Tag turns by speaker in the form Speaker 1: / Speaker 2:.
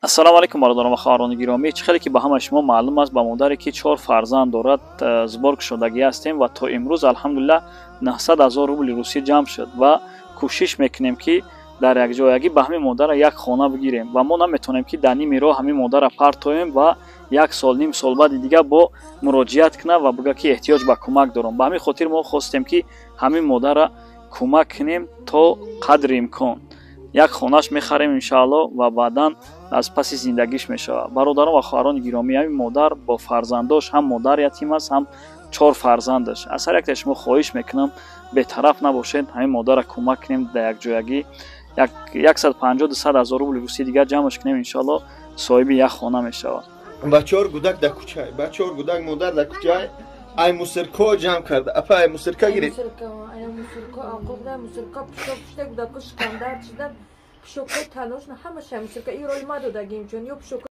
Speaker 1: Ассалому алайкум, бародарон ва хоҳарони гиромӣ. Чӣ хеле ки ба ҳамаи шумо маълум аст, ба модаре ки чор фарзанд дорад, сбор кушодагӣ ҳастем ва то имрӯз, алҳамдулиллаҳ, 900 ҳазор рубли русӣ ҷамъ шуд ва кӯшиш мекунем, ки дар якҷоягӣ ба ҳамин модара як хона бигирем. Ва мо наметавонем, ки дар ними роҳ ҳамин модара партоем ва як сол, ним сол баъди дигар бо муроҷиат кунад ва бигӯяд, ки эҳтиёҷ ба кӯмак дорам. Ба ҳамин хотир мо хостем, ки ҳамин модара кӯмак кунем то қадри имкон. Як хонаш мехарем, иншаалло, ва баъдан аз паси зиндагиш мешавад. Бародарон ва хоҳарони гиромӣ, ҳамин модар бо фарзандош, ҳам модар ятим аст, ҳам чор фарзандаш. Аз ҳар яктаи шумо хоҳиш мекунам, бетараф набошед, ҳамин модарро кӯмак кунем. Дар якҷоягӣ 150, 200 ҳазор рубли русӣ дигар ҷамъаш кунем, иншоалло, соҳиби як хона мешавад.
Speaker 2: Ба чор гудак дар кӯчай, ба чор гудак модар дар кӯчай, ай мусорка ҷамъ карда. Апа, ай мусорка гиред.
Speaker 3: Мусорка пушок пушта гудако шикандар чида, пушокҳои талошна ҳамаша мусорка и роли ма додагим, чун ё пушок.